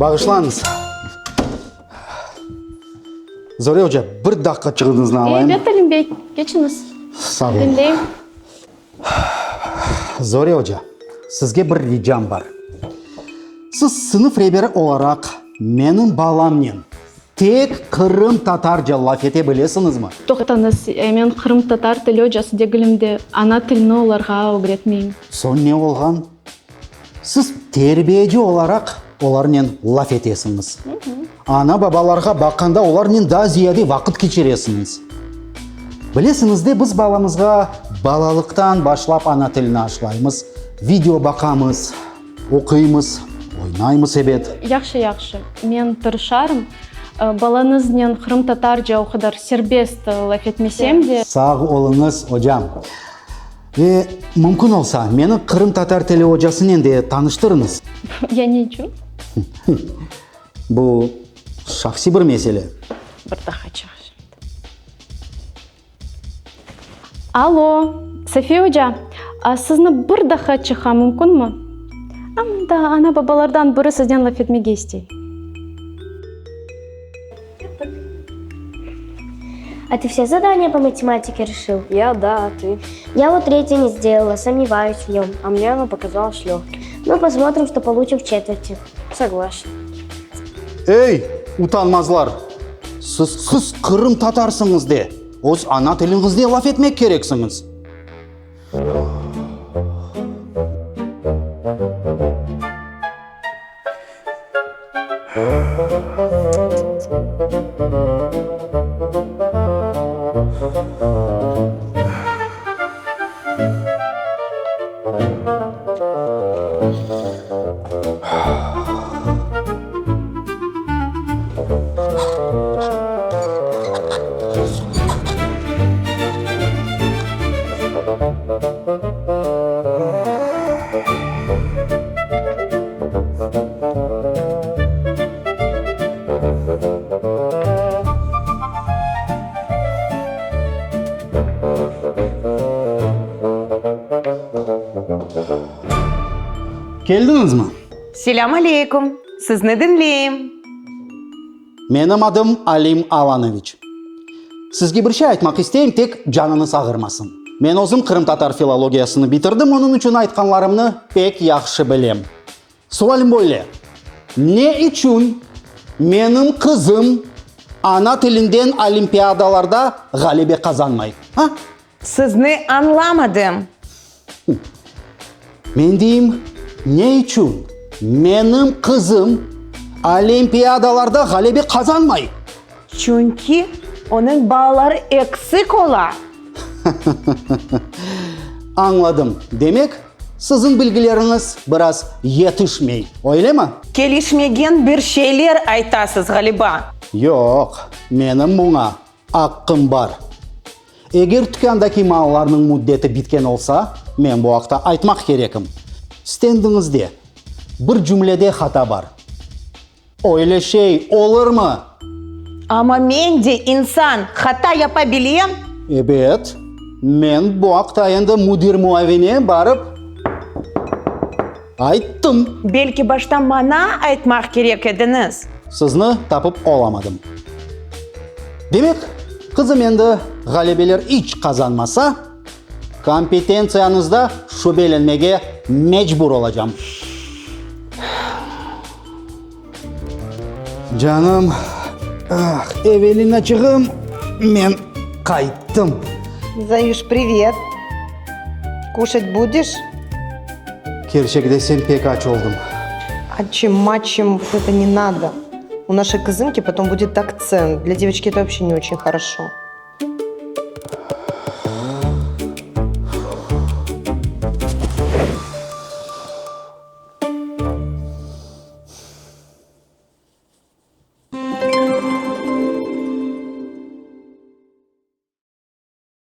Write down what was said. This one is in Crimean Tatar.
Bağışlañız. Zore oca, bir daqqaçığıñıznı alayım. Elbet, Alim bey, keçiñiz. Sağ olun. Diñleyim. Zore oca, sizge bir ricam bar. Siz sınıf reberi olaraq menim balamnen tek qırımtatarca laf ete bilesiñizmi? Toqtañız, men qırımtatar tili ocası degilim de, ana tilini olarğa ögretmeyim. Soñ ne olğan? Siz terbiyeci olaraq olarnen laf etesiñiz. Ana-babalarğa baqqanda olarnen daa ziyade vaqıt keçiresiñiz. Bilesiñiz de, biz balamızğa balalıqtan başlap ana tilini aşlaymız, video baqamız, oquymız, oynaymız, ebet. Yahşı, yahşı. Men tırışarım. Balañıznen qırımtatarca o qadar serbest laf etmesem de. Sağ oluñız, ocam. Ve mümkün olsa, meni qırımtatar tili ocasınen de tanıştırıñız. Ya ne içün? Bu şahsiy bir mesele. Bir daha çağır şimdi. Alo, Safiye oca, sizni bir daha çıqa mümkünmi? Mında ana-babalardan biri sizden laf etmege istey. А ты все задания по математике решил? Я да, а ты? Я вот третье не сделала, сомневаюсь в нем. А мне оно показалось легким. Ну, посмотрим, что получим в четверти. Согласен. Ey, utanmazlar! Siz, siz qırımtatarsıñız de, öz ana tiliñizde laf etmek kereksiñiz. Keldiñizmi? Selâm aleyküm! Sizni diñleyim. Menim adım Alim Alanoviç. Sizge bir şey aytmaq isteyim, tek canıñız ağırmasın. Men özüm qırımtatar filologiyasını bitirdim, onıñ içün aytqanlarımnı pek yahşı bilem. Sualim böyle, ne içün menim qızım ana tilinden olimpiadalarda ğalebe qazanmay, a? Sizni añlamadım. Men deyim, ne içün menim qızım olimpiadalarda ğalebe qazanmay? Çünki onıñ balaları eksik ola. Añladım. Demek, siziñ bilgileriñiz biraz yetişmey, öylemi? Kelişmegen bir şeyler aytasız, ğaliba. Yoq, menim buña Aqqım bar. Eger tükândaki mallarnıñ müddeti bitken olsa, men bu aqta aytmaq kerekim. Stendiñizde bir cümlede hata bar. Öyle şey olurmı? Amma men de insan, hata yapa bilem. Ebet, men bu aqta endi müdir muavine barıp ayttım. Belki başta maña aytmaq kerek ediñiz? Sizni tapıp olamadım. Demek, qızım endi ğalebeler iç qazanmasa, kompetentsiyañızda şübelenmege mecbur olacam. Canım, ah, Evelinaçığım, men qayttım. Zayuş, privet. Kuşat budeş? Kerçek desem, pek aç oldım. Açım-maçım, vot eto ne nado. U našey qızınki potom budet aktsent. Dlâ devoçki eto voobşe ne oçen horoşo.